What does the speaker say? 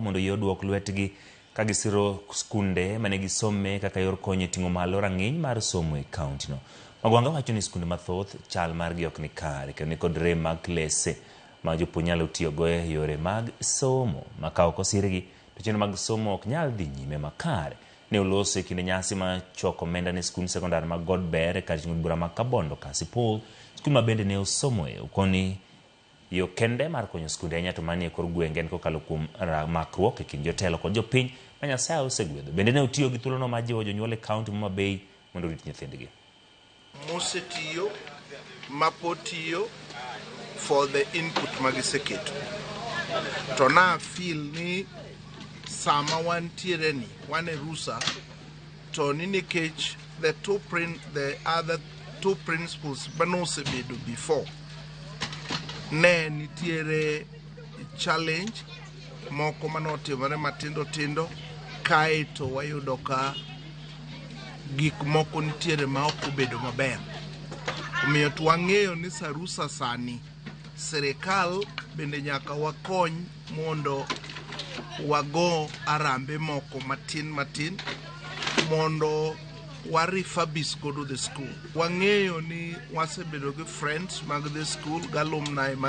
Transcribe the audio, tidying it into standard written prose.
mondo oyie oduok lwetgi ka gisiro skunde mane gisome kaka yor konyo e ting'o malo rang'iny mar somo e kaontino. Magwanga wacho ni skunde mathoth chal margi ok ni kare kendo nikod rem mag klese ma jopuonj nyalo tiyogo e yore mag somo ma ka ok osirgi to chenro mag somo ok nyal dhi nyime makare. Ne oloso e kinde nyasi mar choko omenda ne skund sekondar ma Godber e kar chungo od bura ma Kabondo Kasipul, skul ma bende ne osomoe. Okoni yo kende mar konyo skunde ahinya to manie kor gwenge en kokalo kuom makruok e kind jotelo kod jopiny ma Nyasaye osegwedho. Bende ne otiyo gi thuolono mar jiwo jonyuol e kaunti ma Homa Bay mondo orit nyithindgi. Mosetiyo, mapod tiyo for the input magiseketo. To na feel ni sama wantiere ni, wan e rusa, to ni nikech the other two principles manosebedo before ne nitiere challenge moko manotimore matindo tindo kaeto wayudo ka gik moko nitiere ma ok obedo maber. Omiyo to wang'eyo ni sarusa sani sirikal bende nyaka wakony mondo wago arambe moko matin matin mondo wa refurbish godo the school. Wang'eyo ni wasebedo gi friends mag the school gi alumni mag